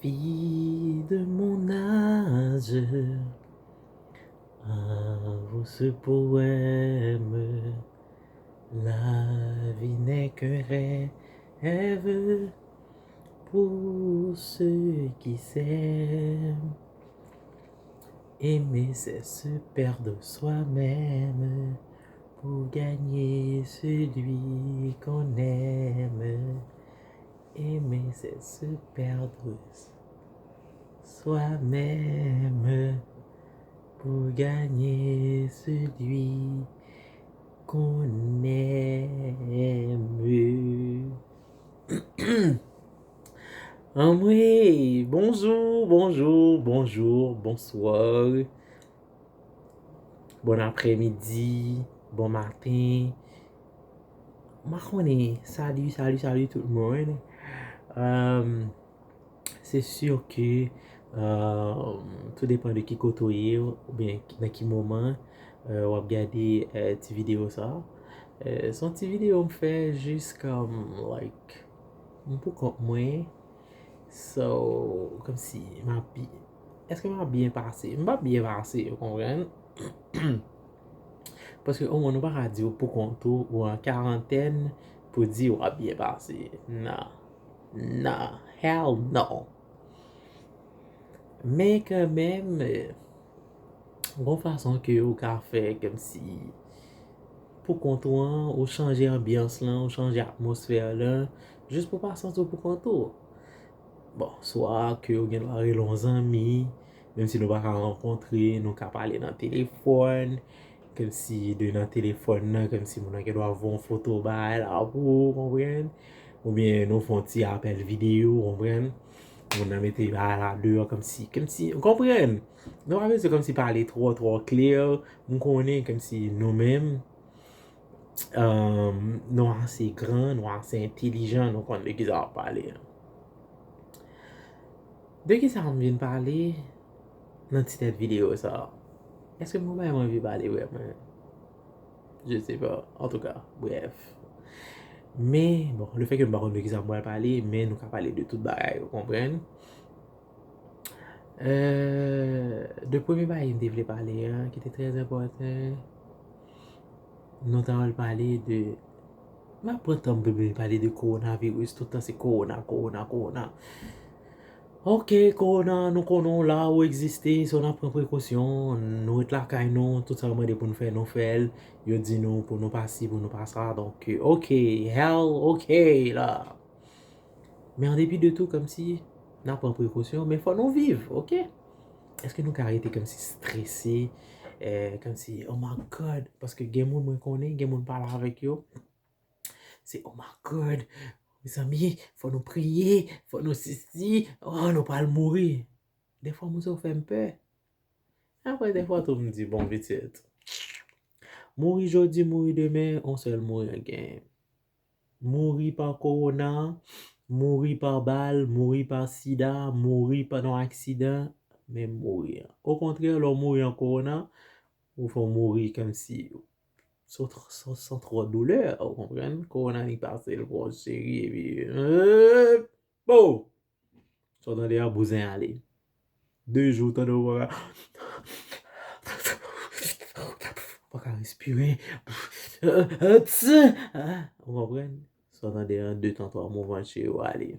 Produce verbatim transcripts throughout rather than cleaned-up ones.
Fille de mon âge, avouez ce poème. La vie n'est qu'un rêve pour ceux qui s'aiment. Aimer, c'est se perdre soi-même pour gagner celui qu'on aime. Aimer, c'est se perdre soi-même pour gagner celui qu'on aime. Anmwey, bonjou, bonjou, bonjou, bonswa. Bon aprèmidi, bon maten. M pa konnen, sali, sali, sali tout moun. Um, se si ke, um, tou depan de ki kote w ye, oubyen nan ki moman, uh, w ap gade, uh, ti videyo sa. Uh, se yon ti videyo m fè jis kòm, like, m pou kont mwen. So, kòmsi, m ap bi-, èske m ap byen pase? M p ap byen pase, ou konprann? Paske omwen, ou pa ka di w pou kont ou, ou an karantèn, pou di w ap byen pase. Non. Non. Hell no. Men kanmenm, gon fason ke ou ka fè kòmsi pou kont ou an, ou chanje anbyans lan, ou chanje atmosfè lan, jis pou pa santi w pou kont ou. Bon, swa ke ou gen dwa rele yon zanmi, menm si nou pa ka rankontre, nou ka pale nan telefòn, kòmsi de nan telefòn nan, kòmsi moun nan gen dwa voye yon foto bay la pou ou, konprann? Oubyen nou fè yon ti apèl videyo, konprann? Moun nan mete bay la deyò, kòmsi, kòmsi, ou konprann? Nou pa bezwen kòmsi pale twò, twò klè. M konnen kòmsi nou menm, um, nou ase gran, nou ase entèlijan, nou konn de kisa w ap pale. De kisa m vin pale nan ti tèt videyo sa? Èske m gen bagay m anvi pale vrèman? Je sais pas. Antouka, brèf. Men, bon, le fè ke m pa konn de kisa m pral pale, men nou ka pale de tout bagay, ou konprann? Euh, de premye bagay m te vle pale a, ki te trè enpòtan, nou ta pral pale de, m ap pran tan m pou m pale de kowonaviris, tout tan se kowona, kowona, kowona. Ok, kowona, nou konnen w la, ou egziste, so n ap pran prekosyon, nou ret lakay nou, tout sa yo mande pou nou fè, nou fè l, yo di nou pou nou pa si, pou nou pa sa, donk, ok, hell, ok, la. Men an depi de tou, kòmsi n ap pran prekosyon, men fò nou viv, ok? Èske nou ka rete kòmsi strese, eh, kòmsi, oh my God, paske gen moun mwen konnen, gen moun pale avèk yo, se, oh my God, mezanmi, fò nou priye, fò nou sisi, oh, nou pral mouri. Dèfwa, moun sa yo fè m pè. Apre, dèfwa tou, m di, bon, pitit, mouri jodi, mouri demen, yon sèl mouri n genyen. Mouri pa kowona, mouri pa bal, mouri pa sida, mouri pa nan aksidan, men mouri. Okontrè, lè w mouri an kowona, ou fè w mouri kòmsi san, san, san twò doulè, ou konprann? Kowona li pase l bon cheri, epi, euh, bo! Sa w tande a, bouzen ale. De jou, tande w pa ka, pa ka respire. Ou konprann? Sa w tande a, de tan twa mouvman cheri w ale.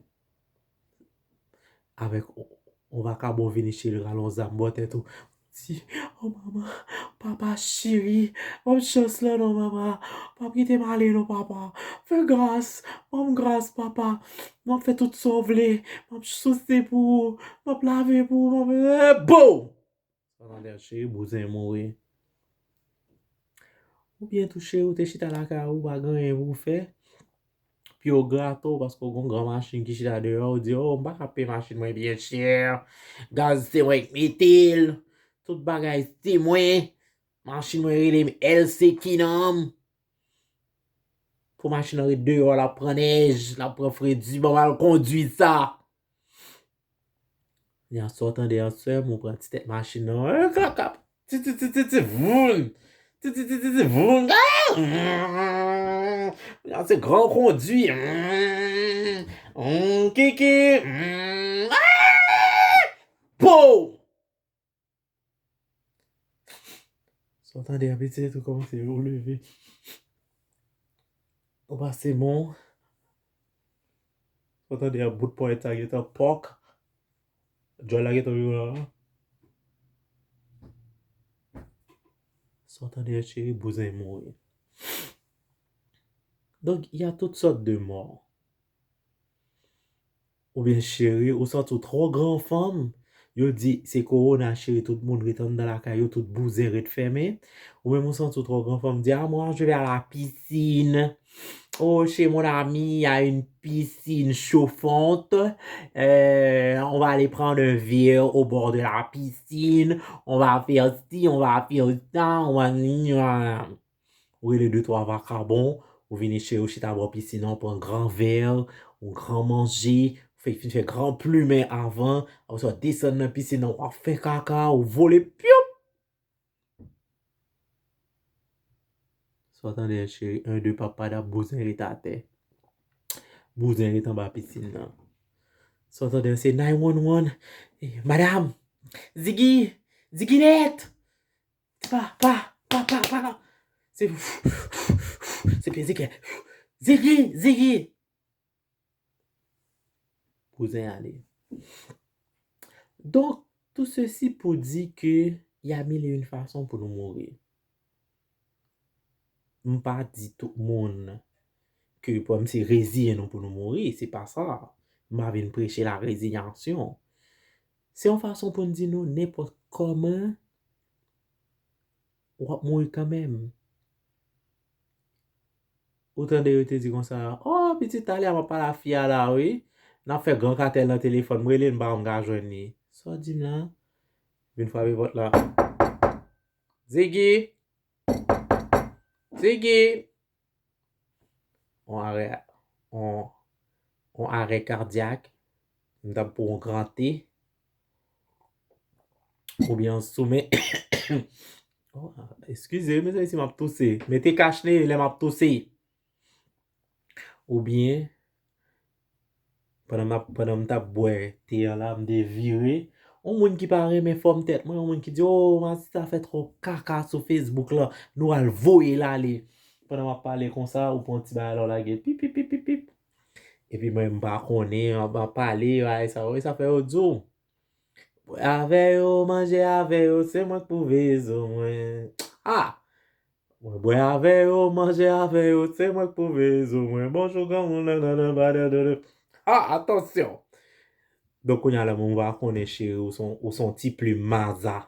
Avèk yon, yon vakabon vini cheri l rale yon zam bò tèt ou. Di, oh manman, papa cheri, ban m chans lan non manman, pa kite m ale non papa, fè gras, ban m gras papa, m ap fè tout sa w vle, m ap souse pou ou, m ap lave pou ou, m ap, eh, bo! Sa tande cheri, bouzen mouri. Oubyen tou cheri, ou te chita lakay ou, pa gen anyen pou w fè. Pye w grate w paske w gen yon gran machin ki chita deyò, ou di, oh, m pa ka peye machin mwen byen chè, gaz se mwen k mete l, tout bagay se mwen, machin mwen rele m L C Kinam. Pou machin nan ret deyò, l ap pran nèj, l ap pran fredi, ban m al kondui sa. Kounye a sa w tande a sèm, ou pran ti tèt machin nan, eh, kap, kap, ti, ti, ti, ti, ti, voun, ti, ti, ti, ti, ti, voun, ah, mm, kounye a se gran kondui, mm, mm, kiki, mm, ah, Pow! Sa w tande a, pitit, ou kòmanse, ou leve. Ou pase men w. Sa w tande a, bout ponyèt sa gentan pòk. Djòl la gentan vin la. Sa w tande a, cheri, bouzen mouri. Donc, il y a toutes sortes de morts. Oubyen cheri, ou santi w twò gran fanm. Yo di se kowona cheri, tout moun ret anndan lakay yo, tout bouzen ret fèmen. Ou menm ou santi w twò gran fanm, di, ah, moi, je vais à la piscine. Oh, chez mon ami, il y a une piscine chauffante. Euh, on va aller prendre un verre au bord de la piscine. On va faire ci, on va faire ça, on va... Ou rele de twa vakabon, ou vini cheri, ou chita bò pisin nan, ou pran gran vè, ou gran manje, ou fè, fin fè gran plimen avan, apre sa w desann nan pisin nan, w ap fè kaka, ou vole, pyoup! Sa w tande a, cheri, un, deux, papa, dap bouzen ret atè. Bouzen ret anba pisin nan. Sa w tande a, se nine one one. Eh, madam! Ziggy! Ziginèt! Pa, pa, pa, pa, pa. Se, se pye Ziggy. Ziggy, Ziggy. Bouzen ale. Donk, tou sesi pou di ke y a mil e yon fason pou nou mouri. M pa di tout moun ke pou m se reziyen nou pou nou mouri, se pa sa. M pa vin preche la rezinyasyon. Se yon fason pou n di nou nenpòt kòman w ap mouri kanmenm. Ou tande yo te di konsa, oh, pitit, talè a m ap pale a fi a la, wi. N ap fè gran katèl nan telefòn, m rele l, m pa konn ka jwenn li. Sa w di m la? Vin frape pòt la. Ziggy! Ziggy! On arè, on, on arè kadyak. M t ap pran yon gran te. Oubyen sou men. Oh, eskize, mezanmi, si m ap touse. Mete kach neye lè m ap touse. Oubyen, pandan m ap, pandan m t ap bwè te an la, m te vire. Yon moun ki pa renmen fòm tèt mwen, yon moun ki di, oh, Masita fè twòp kaka sou Facebook lan, nou al voye l ale. Pandan m ap pale konsa, ou pran ti bagay la, w lage pip, pip, pip, pip, pip. Epi mwen, m pa konnen, m ap pale, bagay sa yo, e sa fè yo di w, bwè avè yo, manje avè yo, se mwen k pou veye zo mwen. Ah! Mwen bwè avè yo, manje avè yo, se mwen k pou veye zo mwen. Bonjou, granmoun, nanana, badadada. Ah, atansyon! Donk, kounye a la, moun pa konnen, cheri, ou se yon, ou se yon ti plim maza.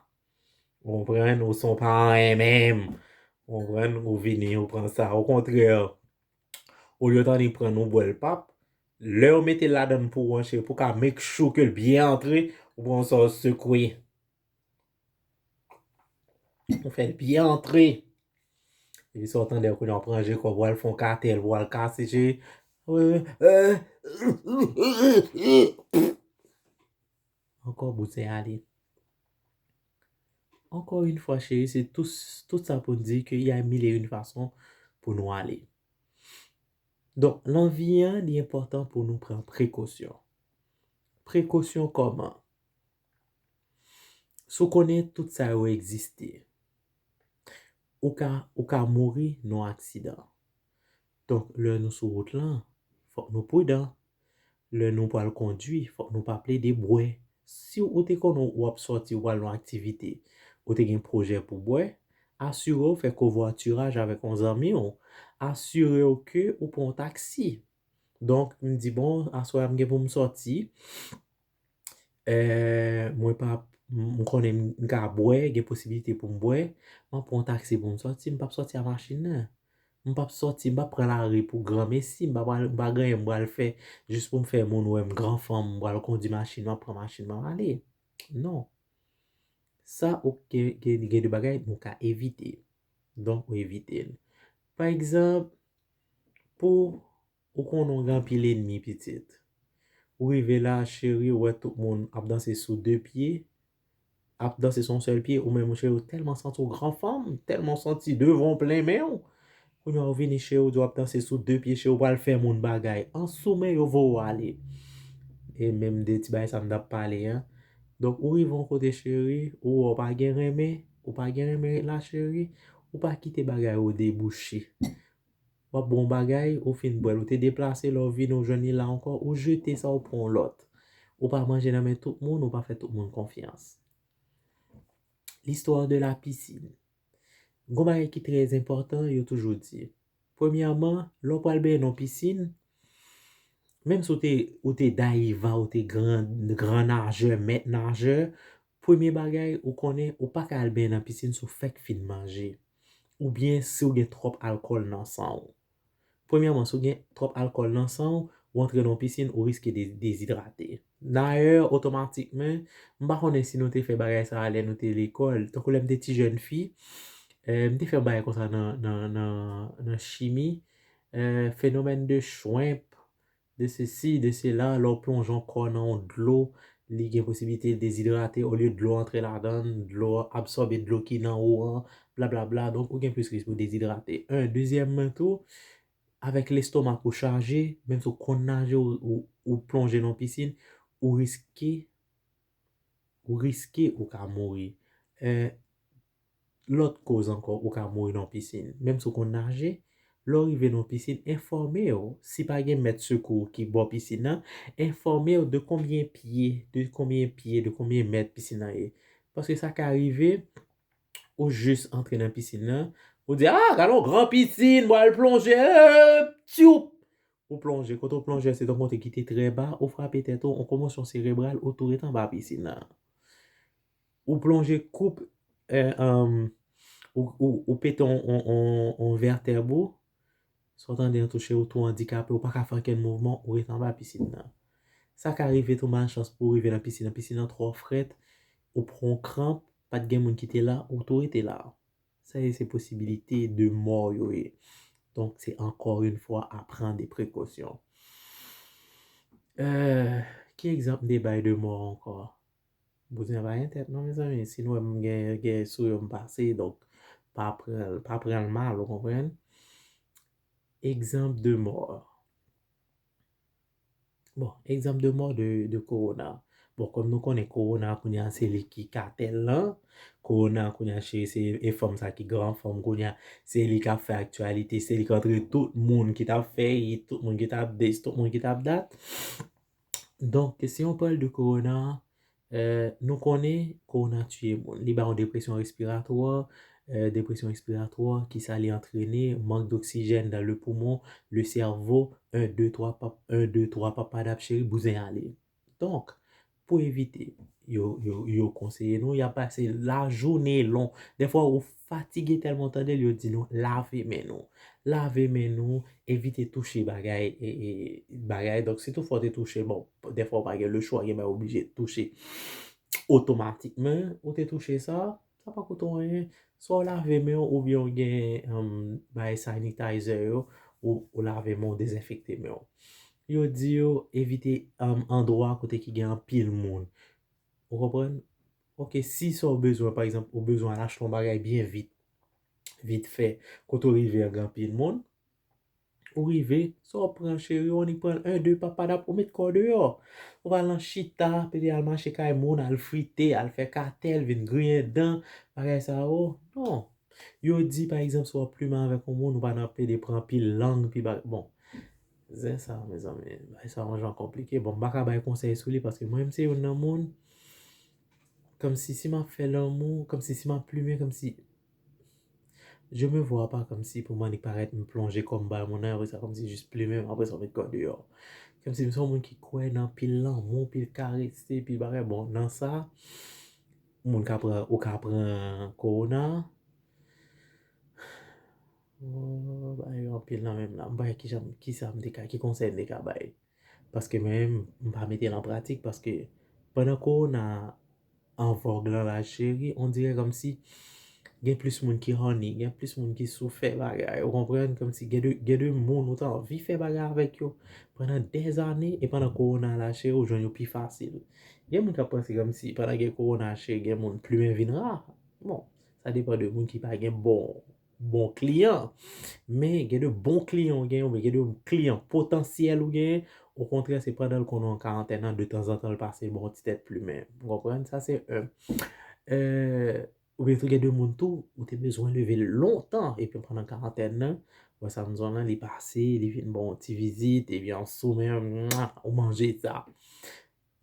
Ou konprann? Ou se yon pa anyen menm. Ou konprann? Ou vini, ou pran sa. Okontrè, olye w t annik pran yon bwèl pap, lè yo mete l ladan l pou ou an, cheri, pou w ka make sure ke l byen antre, ou pran yon sa w sekwe. Ou fè l byen antre. Epi sa w tande, kounye a w pran je kò w, w al fè yon katèl, w al kase je. Ankò bouzen ale. Ankò yon fwa, cheri, se tout, tout sa pou n di ke y a mil e yon fason pou nou ale. Donk, nan vi an, li enpòtan pou nou pran prekosyon. Prekosyon kòman? Si w konnen tout sa yo egziste, ou ka, ou ka mouri nan aksidan. Donk, lè nou sou wout lan, fòk nou pridan. Lè nou pral kondui, fòk nou pa plede bwè. Si w te konnen w ap sòti, w pral nan aktivite, ou te gen pwojè pou bwè, asire w fè kovwatiraj avèk yon zanmi w. Asire w ke ou pran yon taksi. Donk, m di, bon, aswè a m gen pou m sòti. Eh, mwen pa, m konnen m ka bwè, gen posiblite pou m bwè. M ap pran yon taksi pou m sòti, m p ap sòti a machin nan. M p ap sòti, m p ap pran lari pou granmesi, m pa pral, m pa gen anyen m pral fè jis pou m fè moun wè m gran fanm, m pral kondui machin, m ap pran machin, m ap ale. Non. Sa ou gen, gen, gen de bagay nou ka evite. Donk, ou evite l. Pa egzanp, pou ou konnen w gen anpil enmi, pitit. Ou rive la, cheri, ou wè tout moun ap danse sou de pye, ap danse sou yon sèl pye, ou menm, cheri, ou tèlman santi w gran fanm, tèlman w santi devan w plen men w. Kounye a, ou vini, cheri, ou di w ap danse sou de pye, cheri, ou pral fè moun bagay. An sou men, yo voye w ale. E menm de ti bagay sa m t ap pale an, Donk, ou rive yon kote, cheri, ou wè w pa gen renmen, ou pa gen renmen ret la, cheri, ou pa kite bagay yo debouche. W ap bon bagay, ou fin bwè l, ou te deplase, lè w vini, ou jwenn li la ankò, ou jete sa, ou pran yon lòt. Ou pa manje nan men tout moun, ou pa fè tout moun konfyans. L'histoire de la piscine. Gon bagay ki trè enpòtan, yo toujou di. Premyèman, lè w pral benyen nan yon pisin, menm si w te, ou te dayiva, ou te gran, gran najè, mèt najè, premye bagay, ou konnen, ou pa ka al benyen nan pisin si w fèk fin manje. Oubyen si w gen twòp alkòl nan san w. Premyèman, si w gen twòp alkòl nan san w, ou antre nan yon pisin, ou riske de dezidrate. Dayè, otomatikman, m pa konnen si nou te fè bagay sa a lè nou te lekòl. Tankou lè m te ti jèn fi, eh, m te fè yon bagay konsa nan, nan, nan, nan chimi. Eh, fenomèn de shrimp, de sesi, de sela, lè w plonje yon kò nan yon dlo, li gen posiblite l dezidrate, olye dlo antre ladan l, dlo absòbe dlo ki nan ou an, blablabla. Donk, ou gen plis risk pou dezidrate. Un, dezyèmman tou, avèk lestomak ou chaje, menm si w konn naje, ou, ou, ou plonje nan pisin, ou riske, ou riske ou ka mouri. Eh, lòt koz ankò, ou ka mouri nan pisin. Menm si w konn naje, lè w rive nan pisin, enfòme w. Si pa gen mèt sekou ki bò pisin nan, enfòme w de konbyen pye, de konbyen pye, de konbyen mèt pisin nan ye. Paske sa ka rive, ou jis antre nan pisin nan, ou di, "Ah, gade yon gran pisin, mwen al plonje, eh, tyoup!" Ou plonje, kote w plonje, se yon kote ki te trè ba, ou frape tèt ou, yon komosyon serebral, ou tou ret anba pisin nan. Ou plonje koup, eh, um, ou, ou, ou pete yon, yon, yon, yon vètèb ou, sa w tande an touche, ou tou andikape, ou pa ka fè okenn mouvman, ou ret anba pisin nan. Sa ka rive tou, malchans pou w rive nan pisin nan, pisin nan twò frèt, ou pran yon kranp, pa t gen moun ki te la, ou tou rete la. Sa yo se posibilite de mò yo ye. Donk, se encore une fois à prendre des précautions. Euh, ki egzanp m te bay de mò ankò? Bouzen pa gen tèt non, mezanmi. Si nou wè m gen, gen sou yo m pase, donk, pa pran l, pa pran l mal, ou konprann? Egzanp de mò. Bon, egzanp de mò de, de kowona. Bon, kòm nou konnen kowona kounye a se li ki katèl lan, kowona kounye a cheri se e fanm sa ki gran fanm kounye a, se li k ap fè aktyalite, se li k antre tout moun ki t ap fè it, tout moun ki t ap dis, tout moun ki t ap dat. Donk, si yon pral de kowona, eh, nou konnen kowona tiye moun. Li ba yon depresyon respiratwa, eh, depresyon respiratwa, ki sa li antrene, mank d'oxygène dans le poumon, le cerveau, un, deux, trois, pap, un, deux, trois, pap, padap, cheri, bouzen ale. Donk, pou evite, yo, yo, yo konseye nou, y ap pase lajounen lon. Dèfwa, ou fatige tèlman w tande l, yo di nou, lave men nou. Lave men nou, evite touche bagay, e, e, bagay. Donk, si toutfwa w te touche, bon, dèfwa w pa gen lechwa, gen bagay w oblije touche otomatikman, ou te touche sa, sa pa koute w anyen. Swa w lave men w oubyen w gen, um, bagay sanitizer yo, ou, ou lave men w, dezenfekte men w. Yo di yo evite, um, andwa kote ki gen anpil moun. Ou konprann? Ok, si sa w bezwen, pa egzanp, ou bezwen al achte yon bagay byen vit, vit fè, kote w rive an gen anpil moun, ou rive, sa w pran cheri, w annik pran l, un, deux, papadap, ou met kò w deyò. Ou pa al nan chita, pede al mache kay moun, al frite, al fè katèl, vin griyen dan, bagay sa yo. Non. Yo di, pa egzanp, si w ap plimen avèk yon moun, ou pa nan pede pran pil lang, pi ba-, bon. Zen sa, mezanmi, bagay sa yon jan konplike. Bon, m pa ka bay konsèy sou li, paske mwen menm se youn nan moun, kòmsi si m ap fè lanmou, kòmsi si m ap plimen, kòmsi, je me vois pas kòmsi pou m annik parèt, m plonje kò m ba moun nan, apre sa, kòmsi jis plimen m, apre sa, m met kò deyò. Kòmsi m se yon moun ki kwè nan pil lanmou, pil karese, pil bagay. Bon, nan sa, moun ka pran, ou ka pran kowona. Oh, bagay yo anpil nan menm la. M pa wè kijan, kisa m te ka, ki konsèy m te ka bay. Paske mwen menm, m pa mete l an pratik, paske pandan kowona an vòg lan la, cheri, on dirè kòmsi gen plis moun ki honey, gen plis moun ki sou fè bagay, ou konprann? Kòmsi gen de, gen de moun ou ta anvi fè bagay avèk yo pandan dèzane, e pandan kowona la, cheri, ou jwenn yo pi fasil. Gen moun k ap panse kòmsi pandan gen kowona, cheri, gen moun plimen vin ra. Bon, sa depann de moun ki pa gen bon, bon kliyan. Men gen de bon kliyan ou gen, oubyen gen de kliyan potansyèl ou gen, Okontrè, se pandan l konnen an karantèn nan, detanzantan l pase bon ti tèt plimen. Ou konprann? Sa se yon. Euh, oubyen tou gen de moun tou, ou te bezwen leve l lontan, epi pandan karantèn nan, wè sa m di w lan, li pase, li vin bon ti vizit, epi an sou men, mwa, ou manje sa.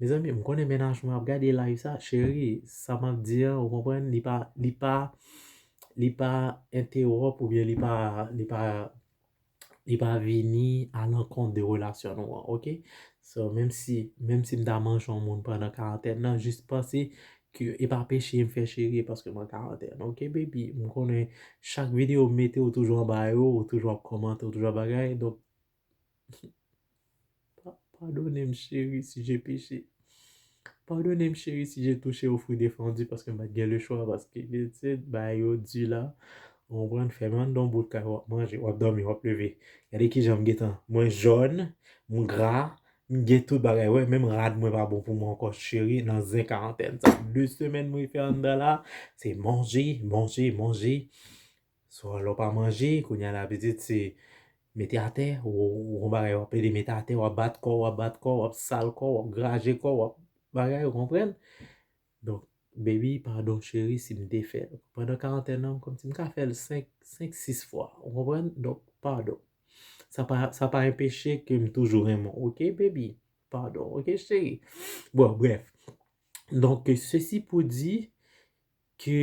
Mezanmi, m konnen mennaj mwen ap gade live sa, cheri, sa m ap di an, ou konprann, li pa, li pa, li pa entewòp oubyen li pa, li pa, li pa vini alankont de relasyon nou an, oke? So, menm si, menm si m ta manje yon moun pandan karantèn nan, jis panse ke e pa peche m fè cheri paske mwen karantèn, oke, baby? M konnen chak videyo m mete, ou toujou anba yo, ou toujou ap kòmante, ou toujou ap bagay, donk, pa, padone m, cheri, si j'ai péché. Padone m, cheri, si j'ai touché au fruit défendu, paske m pa t gen le chwa, paske, se bagay yo di la, ou konprann, fèmen anndan yon bout kay, w ap manje, w ap dòmi, w ap leve. Gade kijan m gentan, mwen jòn, m gra, m gen tout bagay, wè, menm rad mwen pa bon pou mwen ankò, cheri, nan zen karantèn sa. De semèn mwen fè anndan la, se manje, manje, manje. So, lè w pa manje, kounye a la pitit se mete atè, ou, ou gon bagay w ap plede mete atè, w ap bat kò, w ap bat kò, w ap sal kò, w ap graje kò, w ap bagay, ou konprann? Donk, baby, padon cheri si m te fè l. Pandan karantèn nan, kòmsi m ka fè l senk, senk, sis fwa, ou konprann? Donk, padon. Sa pa, sa pa enpeche ke m toujou renmen w, oke, baby? Padon, oke, cheri? Bon, brèf. Donk, sesi pou di, ke,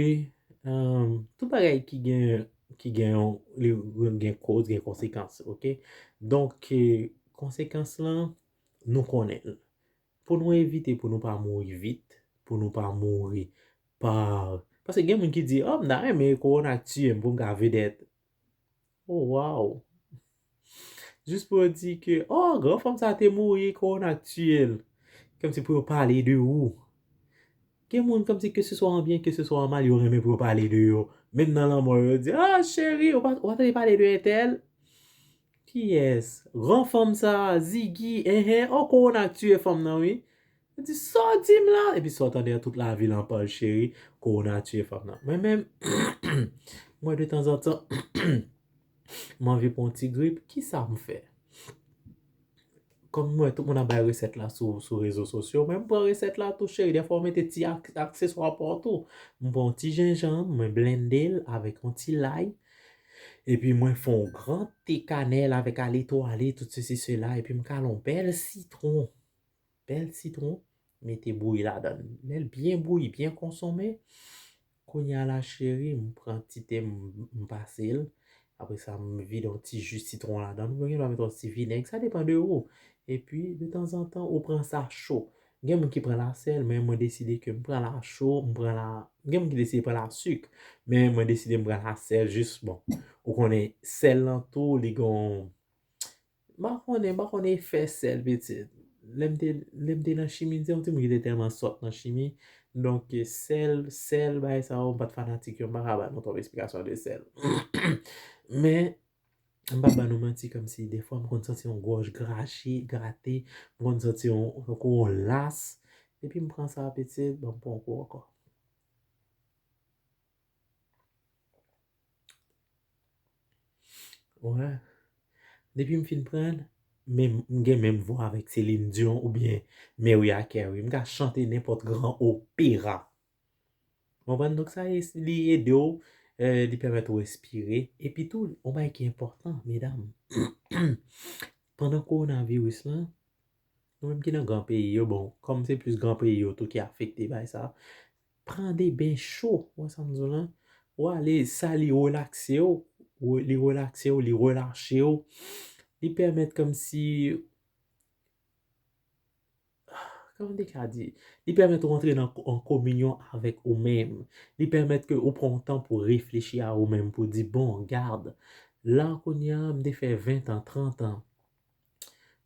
euh, tout bagay ki gen, ki gen yon, li gen koz, gen konsekans, oke? Donk, euh, konsekans lan, nou konnen l. Pou nou evite, pou nou pa mouri vit, pou nou pa mouri pa, paske gen moun ki di, oh, m ta renmen kowona tiye m pou m ka vedèt. Oh, wow! Jis pou yo di ke, oh, gran fanm sa te mouri, kowona tiye l. Kòmsi pou yo pale de ou. Gen moun kòmsi ke se swa an byen, ke se swa an mal, yo renmen pou yo pale de yo. Menm nan lanmò yo, yo di, ah, cheri, ou pa, ou pa tande pale de entèl? Kiyès? Gran fanm sa, Ziggy, enhen, oh, kowona tiye fanm nan, wi. Li di, sa w di m la? Epi sa w tande an tout lavi l an pal cheri, kowona tiye fanm nan. Mwen menm, mwen de tanzantan, m anvi pran yon ti grip, kisa m fè? Kòm m wè tout moun ap bay resèt la sou, sou rezo sosyo, mwen m pran resèt la tou cheri, dèfwa w mete ti ak-, akseswa pa w tou. M pran yon ti jenjanm, mwen blende l avèk yon ti lay, epi mwen fè yon gran te kanèl avèk ale twale, tout sesi sela, epi m kale yon bèl sitwon. Bèl sitwon, mete bouyi ladan l. Lè l byen bouyi, byen konsome, kounye a la cheri, m pran ti te m, m pase l. Apre sa, m vide yon ti ji sitwon ladan l. Ou gen dwa mete yon ti vinèg, sa depann de ou. Epi, de tanzantan, ou pran sa cho. Gen moun ki pran la sèl, men mwen deside ke m pran la cho, m pran la, gen moun ki deside pran la sik, men mwen deside m pran la sèl, jis, bon, ou konnen sèl lan tou, li gon, m pa konnen, m pa konnen efè sèl, pitit. Lè m te, lè m te nan chimi, m se yon timoun ki te tèlman sòt nan chimi. Donk, sèl, sèl, bagay sa yo, m pa t fanatik yo, m pa ka ba nou twòp esplikasyon de sèl. Men, m p ap ba nou manti, kòmsi defwa m konn santi yon gòj grache, grate, m konn santi yon, tankou yon las. Depi m pran sa, pitit, ban m pran yon kou ankò. Wè. Depi m fin pran l, men m gen menm vwa avèk Celine Dion oubyen Mariah Carey. M ka chante nenpòt gran opera. Konprann? Donk sa e, li ede w, eh, li pèmèt ou respire. Epi tou, yon bagay ki enpòtan, medam. Pandan kowonaviris lan, nou menm ki nan gran peyi yo, bon, kòm se plis gran peyi yo tou ki afekte bay sa, pran de ben cho, ou wè sa m di w lan? Ou ale, sa li relakse w, ou, li relakse w, li relache w, li pèmèt kòmsi, kòman m te ka di? Li pèmèt ou antre nan, an kominyon avèk ou menm. Li pèmèt ke ou pran yon tan pou reflechi a ou menm, pou di, bon, gad, la kounye a, m te fè ven tan, trant an.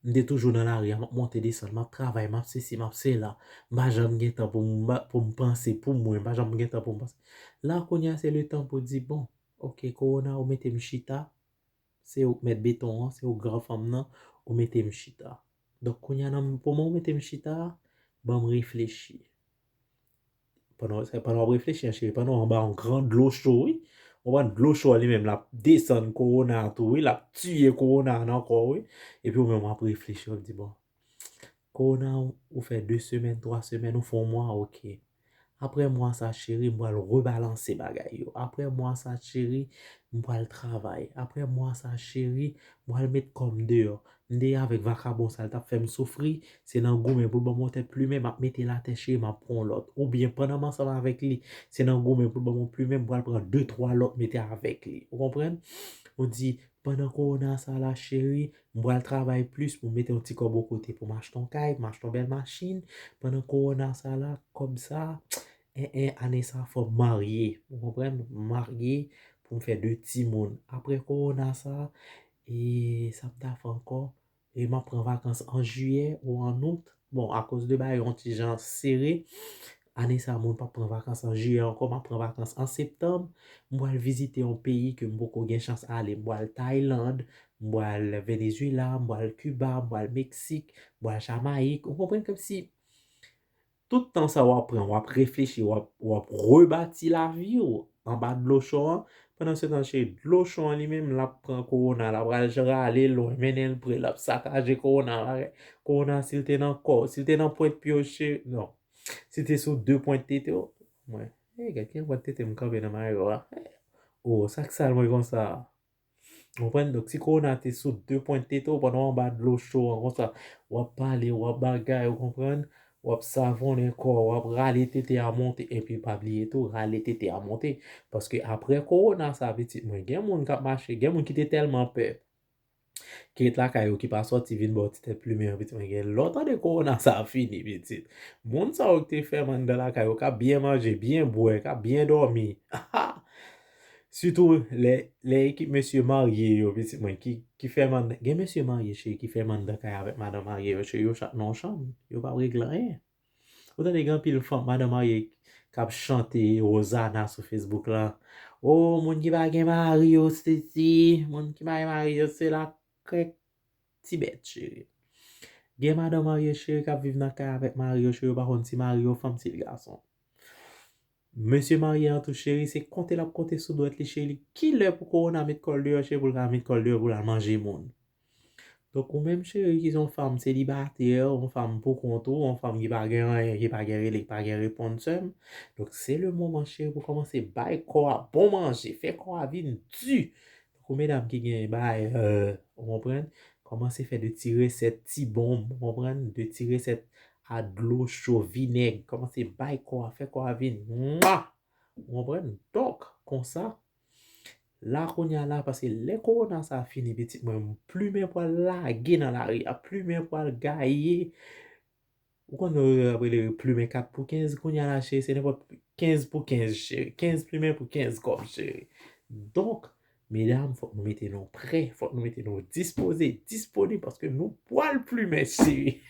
M te toujou nan lari a, m ap monte desann, m ap travay, m ap sesi, m ap sela. M pa janm gen tan pou m, pou m panse pou mwen, m pa janm gen tan pou m panse. La kounye a, se le tan pou di, bon, oke, kowona, ou mete m chita, se ou k mèt beton an, se ou k gran fanm nan, ou mete m chita. Donk, kounye a, nan moman ou mete m chita, ban m reflechi. Pandan, se pandan w ap reflechi an, cheri, pandan w anba yon gran dlo cho, wi. Ou konprann, dlo cho a li menm, l ap desann kowona a tou, wi, l ap tiye kowona a nan kò w, wi. Epi ou menm w ap reflechi, w ap di, bon, Kowona, ou fè de semèn, twa semèn, ou fè yon mwa, oke. Apre mwa sa, cheri, m pral rebalanse bagay yo. Apre mwa sa, cheri, m pral travay. Apre mwa sa, cheri, m pral met kò m deyò. M te avèk vakabon sa, l t ap fè m soufri. Se nan goumen pou l ban m yon tèt plimen, m ap mete l atè, cheri, m ap pran yon lòt. Oubyen pandan m ansanm avèk li, se nan goumen pou l ban m yon plimen, m pral pran de, twa lòt mete avèk li. Ou konprann? Ou di, pandan kowona sa la, cheri, m pral travay plis pou m mete yon ti kòb bò kote pou m achte yon kay, pou m achte yon bèl machin. Pandan kowona sa la, kòb sa, en, en, ane sa, fò m marye. Ou konprann? M marye pou m fè de timoun. Apre kowona sa, e sa m ta fè ankò? E m ap pran vakans an jiyè ou an out. Bon, akoz de bagay yon ti jan sere, ane sa, moun p ap pran vakans an jiyè ankò, m ap pran vakans an septanm. M pral vizite yon peyi ke m poko gen chans ale. M pral Tayland, m pral Venezuela, m pral Kiba, m pral Meksik, m pral Jamayik. Ou konprann? Kòmsi tout tan sa w ap pran, w ap reflechi, w ap, w ap rebati lavi w anba dlo cho an. Pandan se tan, cheri, dlo cho an li menm, l ap pran kowona, l ap al rale lwen, mennen l pre, l ap sakaje kowona. Kowona, si l te nan kò w, si l te nan pwent pye w, cheri, non. Si l te sou de pwent tete w, mwen, e, gad ki pwent tete m kanpe nan mayo a. O, sa k sal mwen konsa? Ou konprann? Donk, si kowona te sou de pwent tete w pandan w anba dlo cho an konsa, w ap pale, w ap bagay, ou konprann? W ap savonnen kò w, w ap rale tete a monte, epi pa bliye tou, rale tete a monte. Paske apre kowona sa, pitit mwen, gen moun k ap mache, gen moun ki te tèlman pè, ki ret lakay yo, ki pa sòti vin ba w ti tèt plimen an, pitit mwen, gen lè w tande kowona sa fini, pitit. Moun sa yo ki te fèmen anndan lakay yo, k ap byen manje, byen bwè, k ap byen dòmi. Sitou lè, lè ekip mesye marye yo, pitit mwen, ki, ki fèmen anndan, gen mesye marye, cheri, ki fèmen anndan kay avèk madanm marye yo, cheri, yo chak nan yon chanm, yo p ap regle anyen. Ou tande gen anpil fanm, madanm marye k ap chante Rozana sou Facebook la. O, moun ki pa gen mari yo sesi, moun ki pa gen mari yo sela, krèk ti bèt, cheri. Gen madanm marye, cheri, k ap viv nan kay avèk mari yo, cheri, yo pa konn si mari yo fanm, si l gason. Mesye marye an tou, cheri, se konte l ap konte sou dwèt li, cheri, li kilè pou kowona met kò l deyò, cheri, pou l ka met kò l deyò, pou l al manje moun. Donk, ou menm, cheri, ki se yon fanm selibatè, yon fanm pou kont ou, yon fanm ki pa gen anyen, ki pa gen rele, ki pa gen reponn, sè m. Donk, se le moman, cheri, pou kòmanse bay kò a bon manje, fè kò a vin di. Tankou medam ki gen bagay, euh, ou konprann? Kòmanse fè de ti resèt ti bonm, ou konprann? De ti resèt a dlo cho, vinèg. Kòmanse bay kò a, fè kò a vin mwa! Ou konprann? Donk, konsa, la kounye a la, paske lè kowona sa fini, pitit mwen, plimen pral lage nan lari a, plimen pral gaye. Ou konn yo ap rele plimen kat pou kenz, kounye a la, cheri, se nenpòt kenz pou kenz, cheri. Kenz plimen pou kenz kòb, cheri. Donk, medam, fòk nou mete nou prè, fòk nou mete nou dispoze, disponib, paske nou pral plimen, cheri.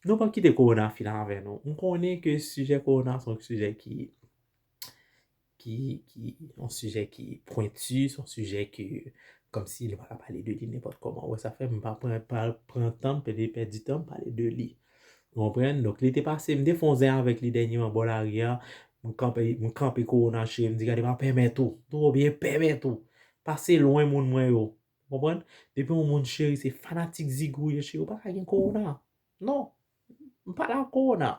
Nou p ap kite kowona fin avè nou. M konnen ke sijè kowona se yon sijè ki, ki, ki, yon sijè ki pwenti, se yon sijè ke, kòmsi nou pa ka pale de li nenpòt kòman. Ou wè, sa fè m pa pran, pa pran tan m pèdi, pèdi tan m pale de li. Ou konprann? Donk, li te pase, m te fè yon zen avèk li dènyèman bò lari a. M kanpe, m kanpe kowona, cheri, m di, gade, pa pèmèt ou. Twò byen pèmèt ou. Pase lwen moun mwen yo. Ou konprann? Depi yon moun, cheri, se fanatik Zigou yo, cheri, ou pa ka gen kowona. Non. M pale ak kowona.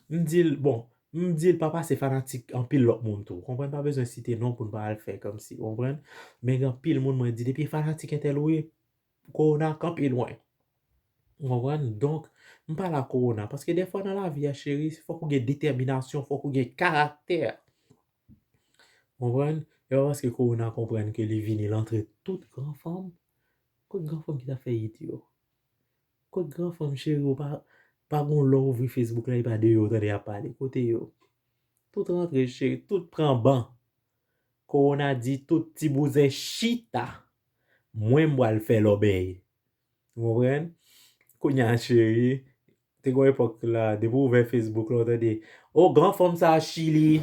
M di l, bon, m di l pa pase fanatik anpil lòt moun tou. Ou konprann? Pa bezwen site non pou n pa al fè kòmsi, ou konprann? Men gen anpil moun mwen di, depi fanatik entèl ou ye, kowona kanpe lwen. Ou konprann? Donk, m pale ak kowona. Paske dèfwa nan lavi a, cheri, fòk ou gen detèminasyon, fòk ou gen karaktè. Ou konprann? E pa paske kowona konprann ke li vini, l antre tout gran fanm. Kot gran fanm ki ta fè it yo? Kot gran fanm, cheri, ou pa, pa gon lè w ouvri Facebook la, e pa de yo w tande y ap pale. Kote yo? Tout rantre, cheri, tout pran ban. Kowona di tout ti bouzen chita. Mwen, m pral fè lòbèy. Ou konprann? Kounye a, cheri, te gon epòk la, depi w ouvè Facebook la, w tande, o, gran fanm sa Chili,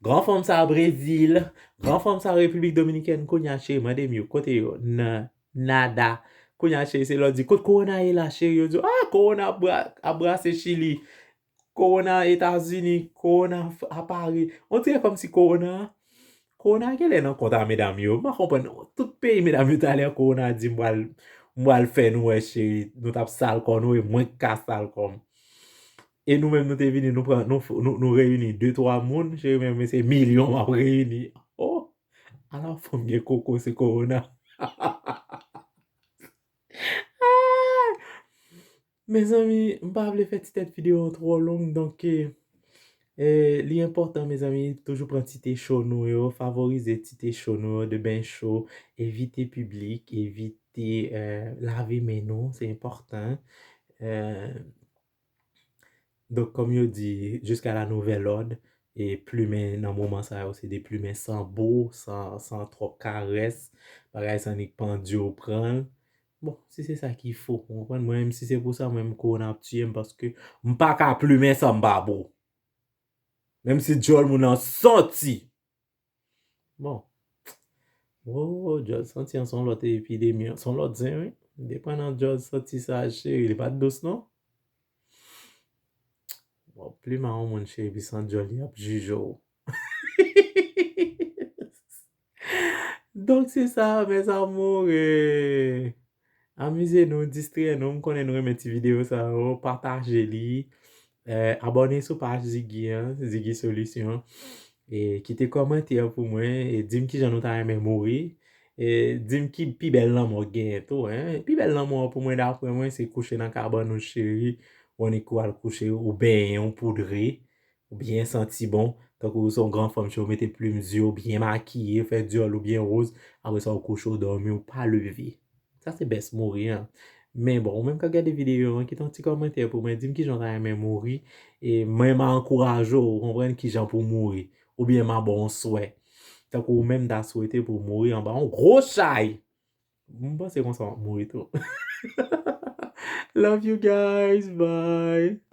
gran fanm sa Brezil, gran fanm sa Repiblik Dominikèn. Kounye a, cheri, mande m yo, kote yo? Nan, nada. Kounye a, cheri, se lè w di, kot kowona ye la, cheri? Yo di, a, kowona ap bra-, ap brase Chili. Kowona Etazini, kowona f-, a Pari. On dirè kòmsi kowona, kowona genlè nan kont a medam yo. M pa konprann. Tout peyi medam yo talè kowona di m pral, M pral fè nou wè, cheri, nou t ap sal kò nou, e mwen k ka sal kò m. E nou menm, nou te vini, nou pran, nou, nou, nou reyini de twa moun, cheri, men, men se milyon m ap reyini. Oh, ala fanm gen koko, se kowona. Mezanmi, m pa vle fè ti tèt videyo an twò long, donk, eh, eh, li enpòtan, mezanmi, toujou pran ti te cho nou yo, favorize ti te cho nou yo, de ben cho, evite piblik, evite, eh, lave men nou, se enpòtan. Eh, donk, kòm yo di, jusqu'à la nouvelle ordre, e plimen nan moman sa yo, se de plimen san bo, san, san twòp karès, bagay sa annik pandye w pran l. Bon, si se sa ki fo, ou konprann? Mwen menm, si se pou sa, mwen menm, kowona ap tiye m paske m pa ka plimen san m pa bo. Menm si djòl moun nan santi. Bon. Oh, djòl santi an se yon lòt epidemi, an se yon lòt zen, wi. Depandan djòl santi sa, cheri, li pa t dous, non. Bon, plimen yon moun, cheri, pi san djòl, li ap jije w. Donk, se sa, mes amours. Amize nou, distrè nou. M konnen nou renmen ti videyo sa yo. Pataje li. Eh, abòne sou paj Ziggy an, Ziggy Solution. E kite kòmantè pou mwen. E di m kijan nou ta renmen mouri. E di m ki pi bèl lanmò w genyen tou, en. Pi bèl lanmò pou mwen, daprè mwen, se kouche nan kabann ou, cheri. Ou annik ou al kouche, ou benyen, ou poudre, ou byen santi bon. Tankou ou se yon gran fanm, cheri, ou mete plim zye w, byen makiye, fè dyòl ou byen woz. Apre sa, ou kouche, ou dòmi, ou pa leve. Sa se bèst mouri an. Men bon, ou menm k ap gade videyo an, kite yon ti kòmantè pou mwen, di m kijan w ta renmen mouri. E mwen, m a ankouraje w, ou konprann kijan pou w mouri. Oubyen m a ba w yon swè. Tankou ou menm ta swete pou w mouri anba yon gwo chay. M panse konsa w ap mouri tou. Love you guys. Bye.